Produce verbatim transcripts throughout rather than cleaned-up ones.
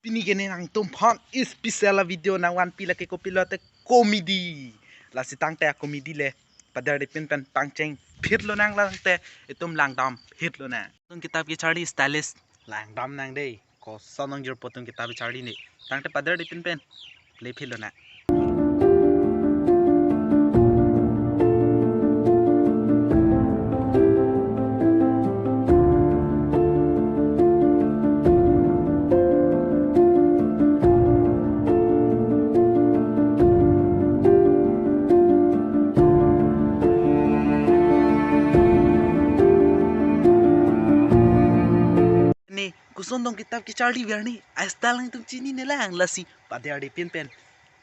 Pini ke ne nangtum aphan special a video nangvanpi, lake kopi lote comedy. Lasi tangte a comedy le pader de pin pen pangcheng phit lonang, tangte itum langdam phit lonang. Tum kitap kecharli stylist langdam nang dei. Koson nang jirpo tum kitap kecharli ne. Tangte pader de pin pen play phit lonang. Ne, koson dong kitap kecharli ver ne, a style nangtum chinine lang, lasi pader de pin pen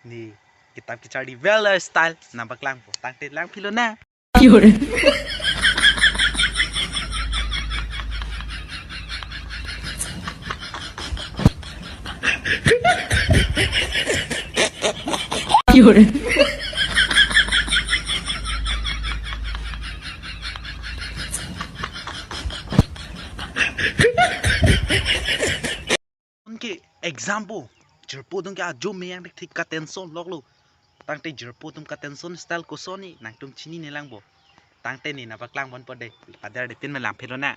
ne kitap kecharli ver a style nangpaklangpo, tangte lang phit lonang. Anke example, jirpo atum ke ajo meyang thik thik ka tension loklo. Tangte jirpo atum ka tension style koson ne nangtum chinine langpo. Tangte ne nangpaklang ponpo dei. Pader de pin pen lang phit lonang.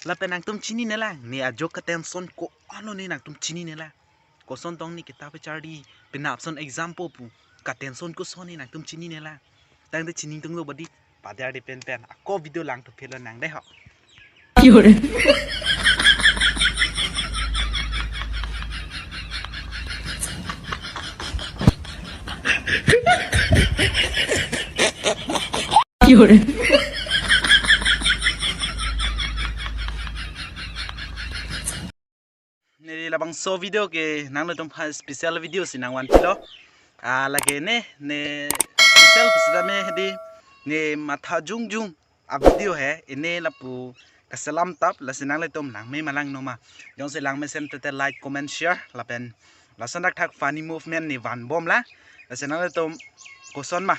Lapen nangtum chinine lang, ne ajo ka tension ko-an lo ne nangtum chinine lang. Koson tong ne kitap kecharli, penap ason example pu, ka tension koson ne nangtum chinine lang. Tangte chining tunglo badi, pader de pin pen ako video langthu phit lonang dei ho. Ne labangso video ke nanglitum aphan special video si nangvanpilo. Ah, lake ne, ne special pusitame hedi, ne matha jongjong a video he, ine lapu kaselam tap, lasi nanglitum langme ma langno ma. Jongsi langme sen tete like, comment, share, lapen lason dak thak funny movement ne vanbom lang. Lasi nanglitum koson ma,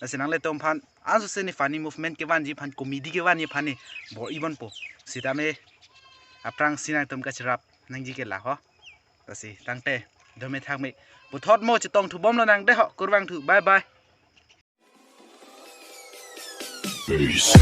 lasi nanglitum aphan anso se ne funny movement kevanji aphan, comedy kevanji aphan ne bor-i ponpo. Sitame aphrangsi nangtum kacherap nangji ke la ho. Lasi tangte dome thakme. Puthot mo chetongthu bom lonang dei ho, kurvangthu. Bye bye. Peace.